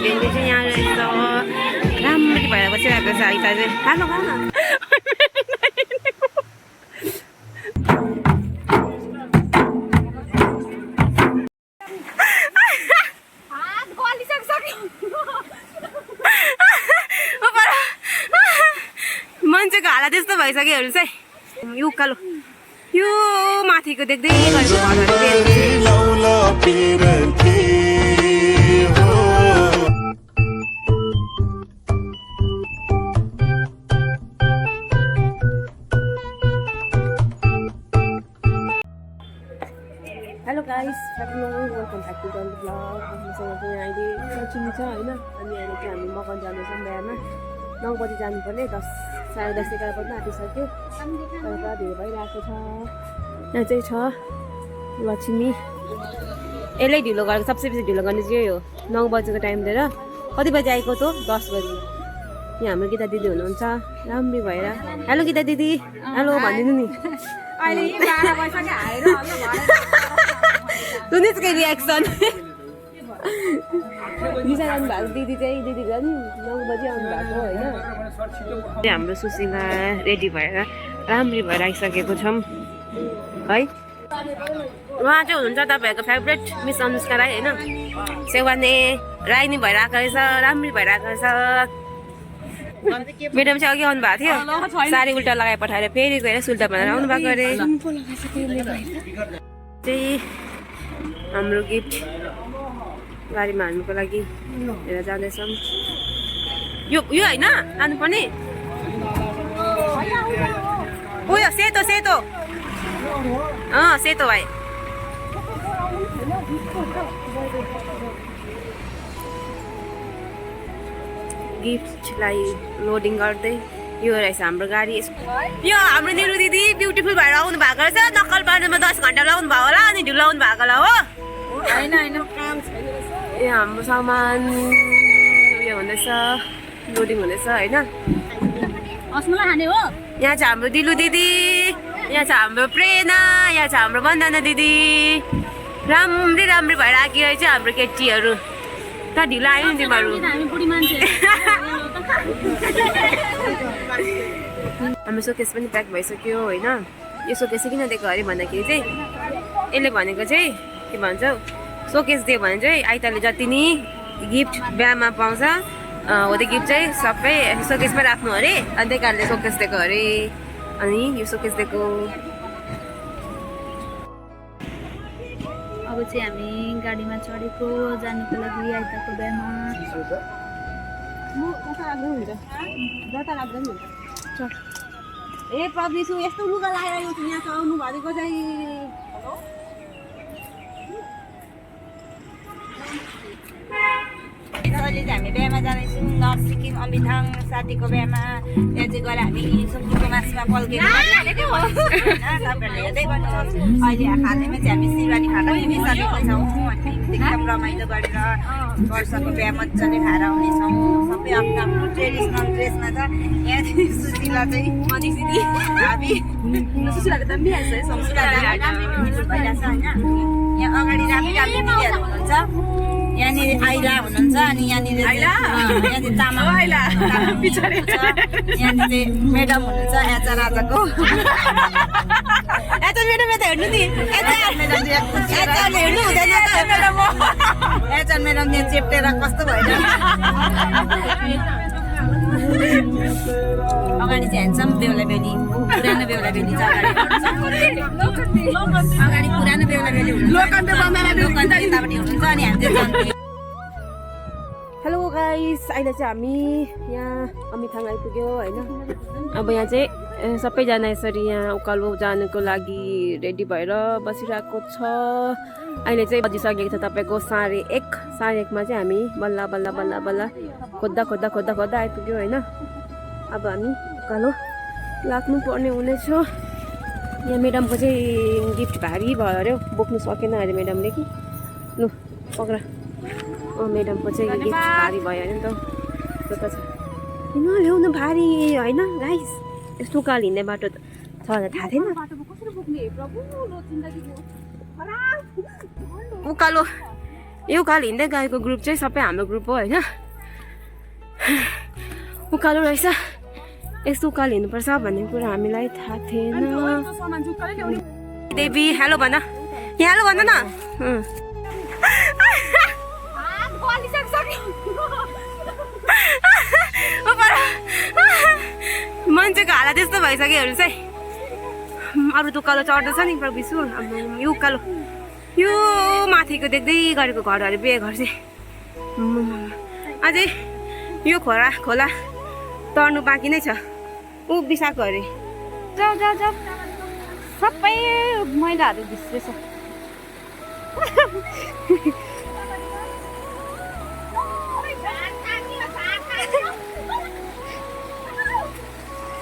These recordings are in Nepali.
भेन्डी चाहिँ यहाँ रहेछ राम्ररी भएर बसिरहेको छ आइता चाहिँ खानु खानु मान्छेको हाला त्यस्तो भइसक्योहरू चाहिँ यो उकालो यो माथिको देख्दै hello guys welcome back to the blog हामीसँग चाहिँ अहिले सचिन छ होइन अनि अहिले चाहिँ हामी मकन जाँदैछौँ बिहामा 9 बजी जानुपर्ने 10 साढे 10 11 बज्न आँटिसक्यो तर पुरा भिड भइरहेको छ यहाँ चाहिँ छ लक्ष्मी यसले ढिलो गरेको सबसे बेसी ढिलो गर्ने चाहिँ हो 9 बजेको टाइम दिएर कति बजी आएको त 10 बजी यहाँ हाम्रो गीता दिदी हुनुहुन्छ राम्री भएर हेलो गीता दिदी हेलो भनिदिनु नि सुनिस् के रियाक्सन निशा जानु भएको दिदी चाहिँ दिदी झन् 9 बजी आउनु भएको होइन हाम्रो सुशीला रेडी भएर राम्री भएर आइसकेको छौँ है उहाँ चाहिँ हुनुहुन्छ तपाईँहरूको फेभरेट मिस अनुष्का राई होइन सेवाने राई नि भएर आएको रहेछ राम्री भएर आएको रहेछ म्याडम चाहिँ अघि आउनु भएको थियो साडी उल्टा लगाइ पठाएर फेरि गएर सुल्टा भनेर आउनु भएको अरे चाहिँ हाम्रो गिफ्ट गाडीमा हाल्नुको लागि हेरेर जाँदैछौँ यो होइन लानुपर्ने उयो सेतो सेतो सेतो भाइ गिफ्टलाई लोडिङ गर्दै यो रहेछ हाम्रो गाडी यो हाम्रो निरु दिदी ब्युटिफुल भएर आउनु भएको रहेछ नक्कल पार्नुमा 10 घन्टा लाउनु भयो होला अनि ढिलो आउनु भएको होला हो होइन ए हाम्रो सामान उयो हुँदैछ लोडिङ हुँदैछ होइन यहाँ छ हाम्रो दिलु दिदी यहाँ छ हाम्रो प्रेरणा यहाँ छ हाम्रो वन्दना दिदी राम्री राम्री भएर आएकी रहेछ हाम्रो केटीहरू त ढिलो आयो नि तिमीहरू हाम्रो सोकेस पनि प्याक भइसक्यो होइन यो सोकेस किन दिएको अरे भन्दाखेरि चाहिँ यसले भनेको चाहिँ के भन्छ सोकेस दियो भने चाहिँ आइतले जति नि गिफ्ट बिहामा पाउँछ हो त्यो गिफ्ट चाहिँ सबै सोकेसमा राख्नु अरे अनि त्यही कारणले सोकेस दिएको अरे अनि यो सोकेस दिएको अब चाहिँ हामी गाडीमा चढेको जानुको लागि आइतको बिहामा ए प्रब्लिसु यस्तो लुगा लगाएर यहाँ आउनु भनेको चाहिँ अहिले चाहिँ हामी बिहामा जाँदैछौँ नर्थ सिक्किम अमिथाङ साथीको बिहामा त्यहाँ चाहिँ गएर हामी सुँगुरको मासुमा पल्केर तपाईँहरूले हेर्दै गर्नुहोस् अहिले खाँदैमा चाहिँ हामी सिरवानी खाँदा पिसिसकेको छौँ अनि एकदम रमाइलो गरेर वर्षको बिहा मजाले खाएर आउनेछौँ सबै आफ्नो आफ्नो ट्रेडिसनल ड्रेसमा छ यहाँ चाहिँ सुशीला चाहिँ हामी सुशीलाको त भइरहेछ होइन यहाँ अगाडि राम्रो राम्रो दिदीहरू हुनुहुन्छ यहाँनिर आइला हुनुहुन्छ अनि यहाँनिर तामाङ यहाँनिर चाहिँ म्याडम हुनुहुन्छ एचआर राजाको एचआर म्याडम यता हेर्नु नि एचआर हेर्नु हुँदैन एचआर म्याडम यहाँ चेप्टेर कस्तो भएन अगाडि चाहिँ ह्यान्डसम बेहुला बेली पुरानो बेहुला बेली छ अगाडि पुरानो बेहुला बेली हुनुहुन्छ अनि हामी हेलो गाइस अहिले चाहिँ हामी यहाँ अमिथाङ आइपुग्यो होइन अब यहाँ चाहिँ सबैजना यसरी यहाँ उकालो जानुको लागि रेडी भएर बसिरहेको छ अहिले चाहिँ बजिसकेको छ तपाईँको 1:30 1:30मा चाहिँ हामी बल्ल बल्ल बल्ल बल्ल खोज्दा खोज्दा खोज्दा खोज्दा आइपुग्यो होइन अब हामी उकालो लाग्नु पर्ने हुनेछ यहाँ म्याडमको चाहिँ गिफ्ट भारी भयो अरे बोक्नु सकेन अरे म्याडमले कि लु पक्रा म्याडमको चाहिँ गिफ्ट भारी भयो अरे नि त त्यो त छ किन ल्याउनु भारी होइन गाइस यस्तो उकालो हिँड्ने बाटो छ भने थाहा थिएन उकालो यो उकालो हिँड्दै गएको ग्रुप चाहिँ सबै हाम्रो ग्रुप हो होइन। उकालो रहेछ, यस्तो उकालो हिँड्नुपर्छ भन्ने कुरा हामीलाई थाहा थिएन। देवी हेलो भन, यहाँ हेलो भन न। मान्छेको हालत त्यस्तो भइसक्योहरू चाहिँ अरू त उकालो चढ्दैछ नि प्रविसु। यो उकालो यो माथिको देख्दै गरेको घरहरू बिहे घर चाहिँ अझै यो खोला तर्नु बाँकी नै छ। ऊ बिसाएको अरे जाऊ जाऊ जाऊ, सबै मैलाहरू भिस्रेछ।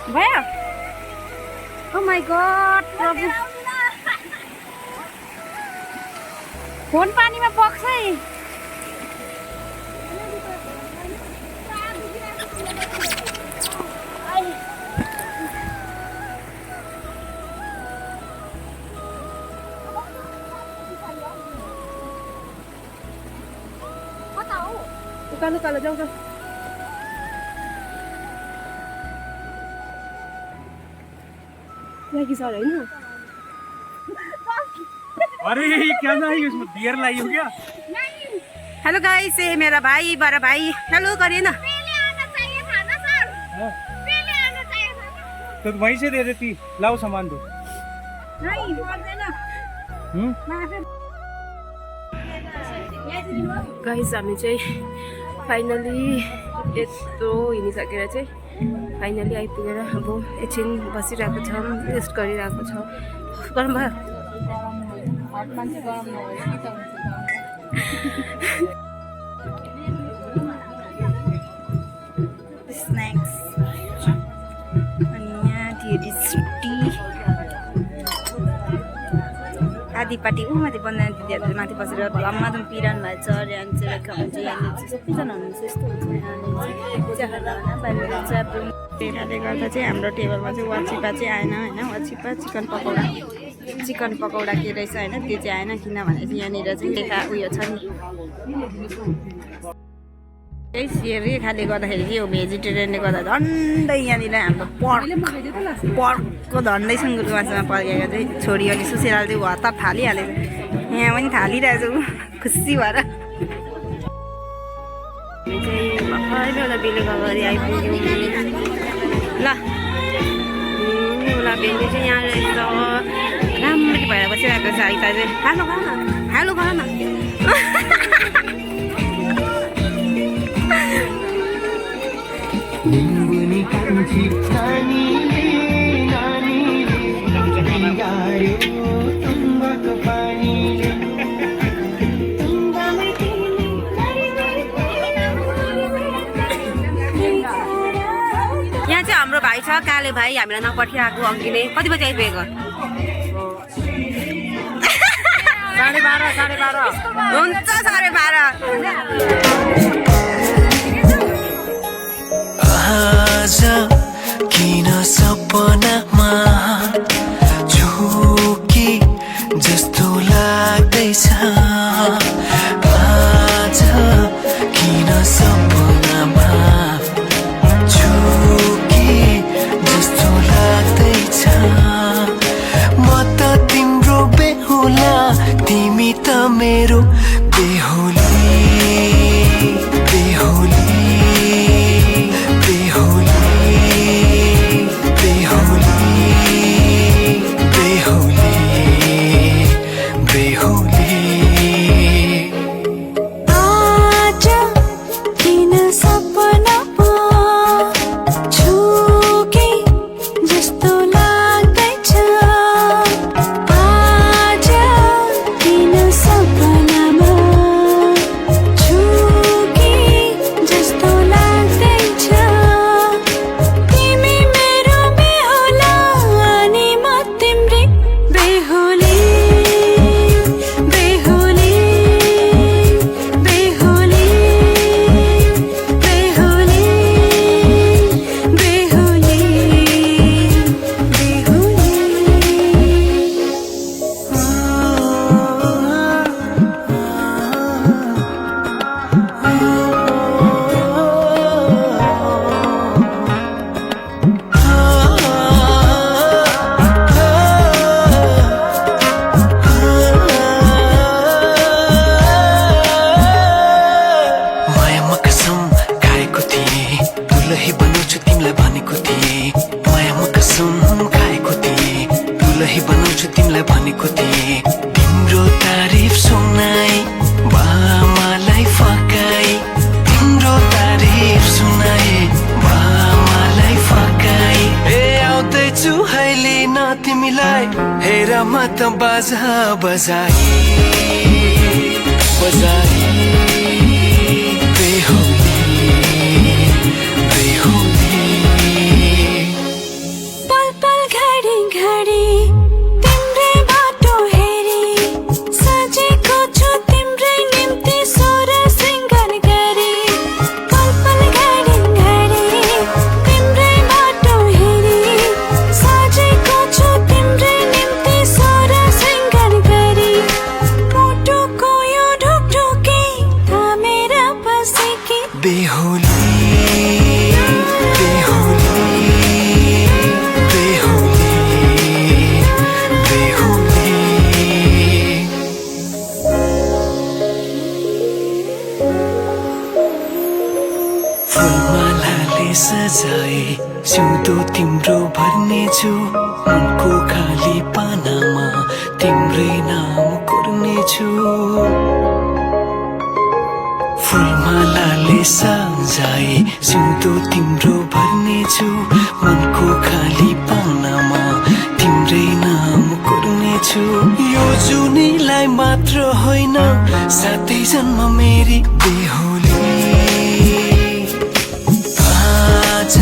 भयो। ओ माई गॉड प्रभु, फोन पानीमा बग्छ है। उकालो जाऊ जाऊ। लागी सर होइन। अरे क्या ना है इसमें बियर लाई हो क्या? हेलो गाइस, ये मेरा भाई बड़ा भाई हेलो करिए ना। तो वहीं से दे देती, लाओ सामान दो। नहीं पर्दैन। गाइस हामी चाहिँ फाइनली यत्रो हिँडिसकेर चाहिँ फाइनली आइपुगेर अब एकछिन बसिरहेको छौँ, रेस्ट गरिरहेको छौँ। गरम भयो। स्न्याक्स अनि यहाँ टी आधीपाटी माथि बनाउने दिदीहरू माथि बसेर धमाधम पिरहनु भएको छ। यहाँ चाहिँ खानुहुन्छ, यहाँनिर चाहिँ सबैजना हुनुहुन्छ। यस्तो हुन्छ त्यहीले गर्दा चाहिँ हाम्रो टेबलमा चाहिँ वाचिपा चाहिँ आएन होइन। वाचिपा चिकन पकौडा के रहेछ होइन, त्यो चाहिँ आएन। किनभने चाहिँ यहाँनिर चाहिँ लेखा उयो छ नि, त्यही सेयरै खाले गर्दाखेरि चाहिँ यो भेजिटेरियनले गर्दा झन्डै यहाँनिर हाम्रो पर्कको झन्डै सुँगुरको मासुमा पड्केको चाहिँ छोरी अलि सुसेराले चाहिँ हतार थालिहालेको, यहाँ पनि थालिरहेको छु खुसी भएर। चाहिँ बेला बेलुका गरी आइपुग्यौँ ल। भेन्डी चाहिँ यहाँ रहेछ, राम्ररी भएर बसिरहेको छ। आइता चाहिँ हेलो गर न, हेलो गर न। यहाँ चाहिँ हाम्रो भाइ छ, काले भाइ, हामीलाई नपठिआएको अघि नै। कति बजी आइपुगेको? 12:30 हुन्छ 12:30। आज किन सपनामा झुकी जस्तो लाग्दैछ? आज किन सपनामा झुकी जस्तो लाग्दैछ? म त तिम्रो बेहुला, तिमी त मेरो बेहुली। बेहुली सपना त बाजा बजाई बजाई बेहुली बेहुली पल पल घडी घडी तिम्रै बाटो हेरी सजेको छु तिम्रै निम्ति सोर सिंगार गरी पल पल घडी घडी तिम्रै बाटो हेरी सजेको छु तिम्रै निम्ति सोर सिंगार गरी मुटुको यो ढुकढुकी थामेर बसेकी बेहुली बेहुली बेहुली बेहुली फुलमालाले सजाए सिउँदो तिम्रो भर्नेछु मनको खाली पानामा तिम्रै नाम कोर्नेछु फुलमालाले सजाए सिउँदो तिम्रो भर्नेछु मनको खाली पानामा तिम्रै नाम कोर्नेछु यो जुनीलाई मात्र होइन साथै जन्म मेरी बेहुली आज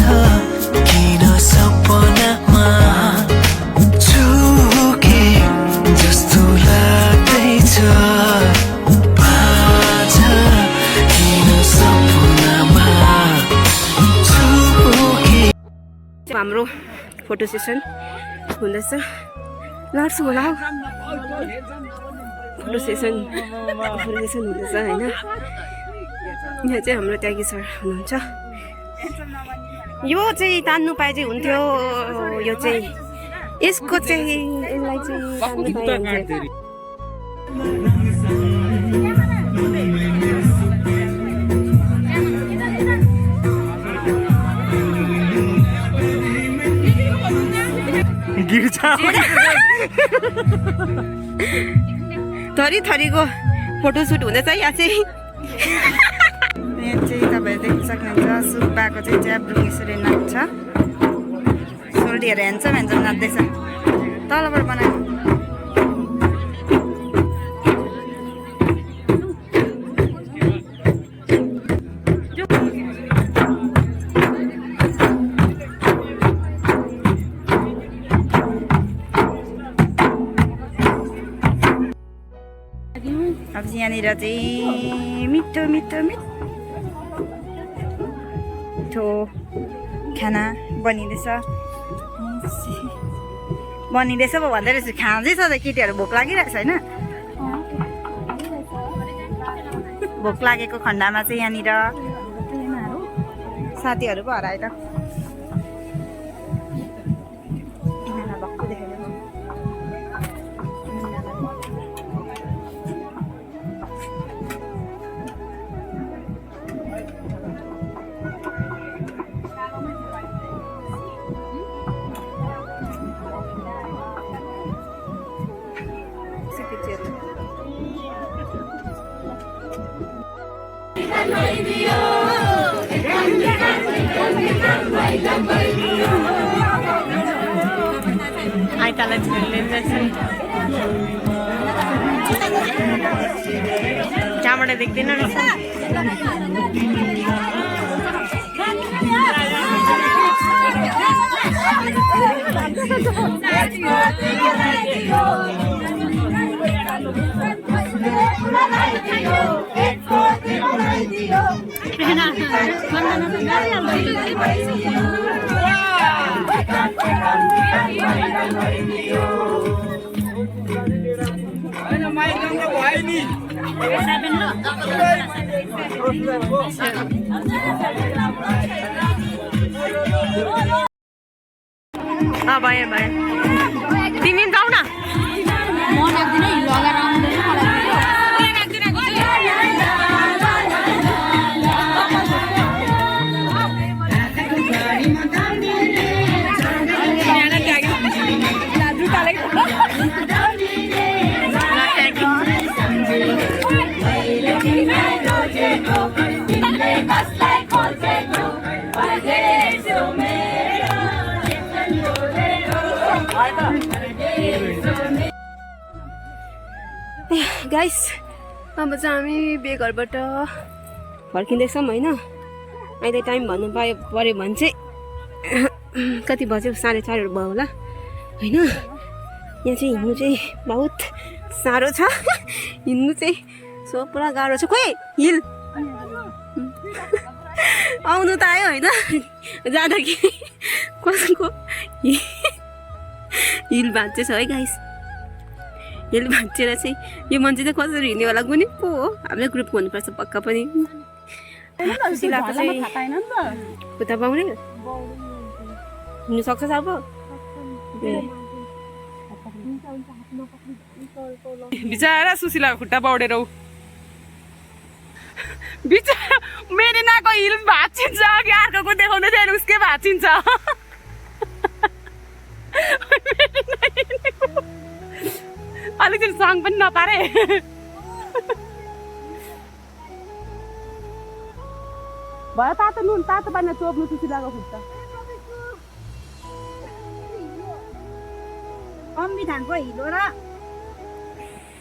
किन सपनामा छुके जस्तो लाग्दैछ आज किन सपनामा छुके हाम्रो फोटो सेसन हुँदैछ लड्छु होला हौ फोटो सेसन हुँदैछ होइन यहाँ चाहिँ हाम्रो त्यागी सर हुनुहुन्छ यो चाहिँ तान्नु पाए चाहिँ हुन्थ्यो यो चाहिँ यसको चाहिँ यसलाई चाहिँ तान्नु पाए हुन्थ्यो गिर्छ थरी थरीको फोटोसुट हुँदैछ यहाँ चाहिँ यहाँ चाहिँ तपाईँहरू देख्न सक्नुहुन्छ सुब्बाको चाहिँ च्याब्रुङ यसरी नाच्छ सोल्टीहरू ह्यान्डसम ह्यान्डसम नाच्दैछ तलबाट बनाएको अब चाहिँ यहाँनिर चाहिँ मिठो मिठो मिठो खाना बनिँदैछ पो भन्दै रहेछु खाँदैछ त केटीहरू भोक लागिरहेछ होइन भोक लागेको खण्डमा चाहिँ यहाँनिर साथीहरू पो हरायो त यिनीहरूलाई भक्कु देखेको आइतालाई त्यहाँबाट देख्दैन रहेछ भयो भयो तिमी पनि जाऊ न गाइस अब चाहिँ हामी बेघरबाट फर्किँदैछौँ होइन। अहिले टाइम भन्नु पऱ्यो भने चाहिँ कति बज्यो 4:30 भयो होला होइन। यहाँ चाहिँ हिँड्नु चाहिँ बहुत साह्रो छ हिँड्नु चाहिँ सो पुरा गाह्रो छ। खोइ हिल आउनु त आयो होइन जाँदाखेरि कसको हिल भाँच्चेछ है गाइस। हिल भाँचेर चाहिँ यो मान्छे चाहिँ कसरी हिँड्ने होला कुनै पो हो। हामीले ग्रुप हुनुपर्छ पक्का पनि। सुशीलाको चाहिँ खुट्टा पाउने हिँड्नु सक्छ अब बिचारा सुशीलाको खुट्टा बाउडेर बिचारा मेरिनाको हिल भाँचिन्छ कि अर्कोको देखाउँदै थियो उसकै भाँचिन्छ। अलिकति सङ पनि नपारे। भयो तातो नुन तातो पानी चोप्नु सुशीलाको खुट्टा। अम्बिथाङको हिलो र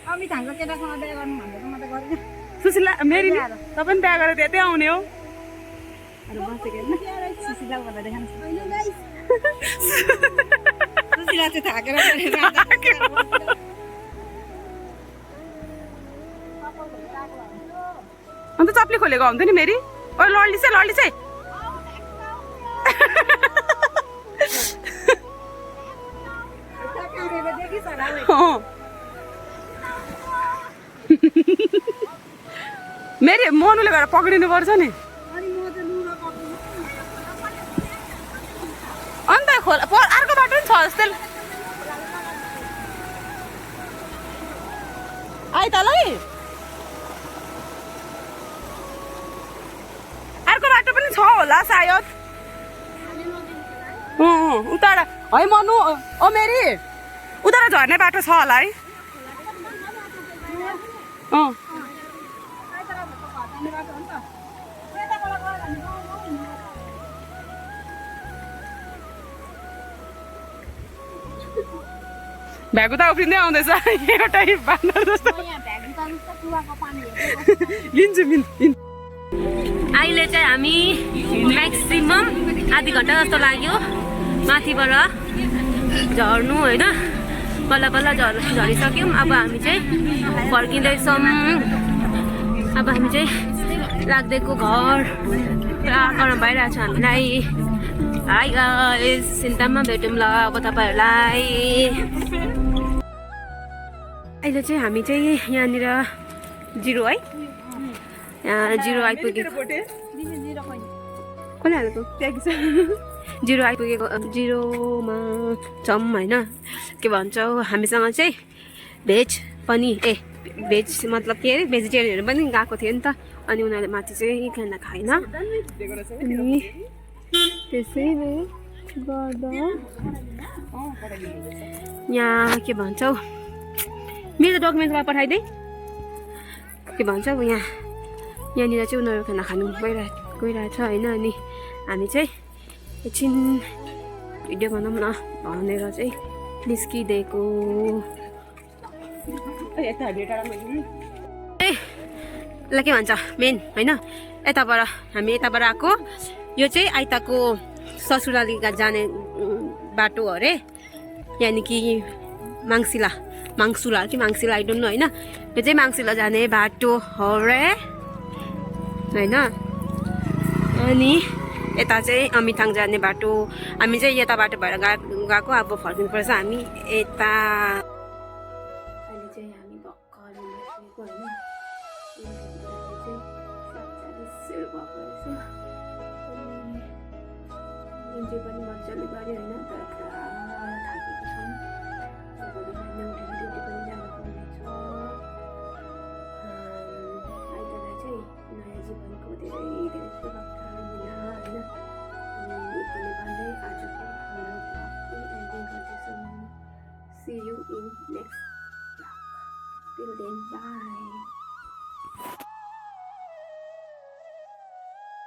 अम्बिथाङको केटासँग बिहा गर्नु भनेको म त गर्दिनँ। सुशीला मेरी तपाईँ पनि बिहा गरेर त्यतै आउने हो। सुशीला भन्दा देखाउनु सुशीला चाहिँ थाकेर अन्त चप्ली खोलेको हुन्थ्यो नि मेरी। ओ लड्ली चाहिँ मेरी मनुले गएर पक्रिनु पर्छ नि। अन्त खोला अर्को बाटो पनि छ जस्तै आइतलाई अर्को बाटो पनि छ होला सायद। उता है मनु ओ मेरी उता झर्ने बाटो छ होला है। भ्यागु त उफ्रिँदै आउँदैछ एउटै बाँदर जस्तो। लिन्छु अहिले चाहिँ हामी म्याक्सिमम आधी घन्टा जस्तो लाग्यो माथिबाट झर्नु होइन। बल्ल बल्ल झरिसक्यौँ। अब हामी चाहिँ फर्किँदैछौँ। अब हामी चाहिँ लाग्दैको घर पुरा गरम भइरहेको छ हामीलाई। हाई गाइस सिन्ताममा भेटौँला अब तपाईँहरूलाई। अहिले चाहिँ हामी चाहिँ यहाँनिर जिरो है यहाँ जिरो आइपुगेको। कसले हालेको जिरो आइपुगेको जिरोमा छौँ होइन। के भन्छ हामीसँग चाहिँ भेज पनि भेज मतलब के अरे भेजिटेरियनहरू पनि गएको थियो नि त। अनि उनीहरूले माथि चाहिँ खाना खाएन अनि त्यसैले गर्दा यहाँ के भन्छौ मेरो डकुमेन्टमा पठाइदिए के भन्छ यहाँनिर चाहिँ उनीहरू खाना खानु गइरहेछ होइन। अनि हामी चाहिँ एकछिन भिडियो बनाऊँ न भनेर चाहिँ निस्किदिएको। ल के भन्छ मेन होइन यताबाट हामी यताबाट आएको। यो चाहिँ आइताको ससुराली जाने बाटो अरे यानि कि माङसुला कि माङसिला आई डोन्ट नो होइन। यो चाहिँ माङसिला जाने बाटो हो रे होइन। अनि यता चाहिँ अमिथाङ जाने बाटो। हामी चाहिँ यता बाटो भएर गएको अब फर्किनुपर्छ हामी यता। अहिले चाहिँ हामी भर्खर निस्केको होइन। इन्जोय पनि मजाले गऱ्यो होइन। तर पुरा थाकेको छौँ। सबैले बिहान उठेर ड्युटी पनि जानुपर्ने छ। आइतबार चाहिँ नयाँ जीवनको धेरै धेरै शुभकामना होइन। अनि यतिले भन्दै आजको हाम्रो ब्लगको एन्डिङ गर्दैछौँ। See you in next vlog. Till then, bye.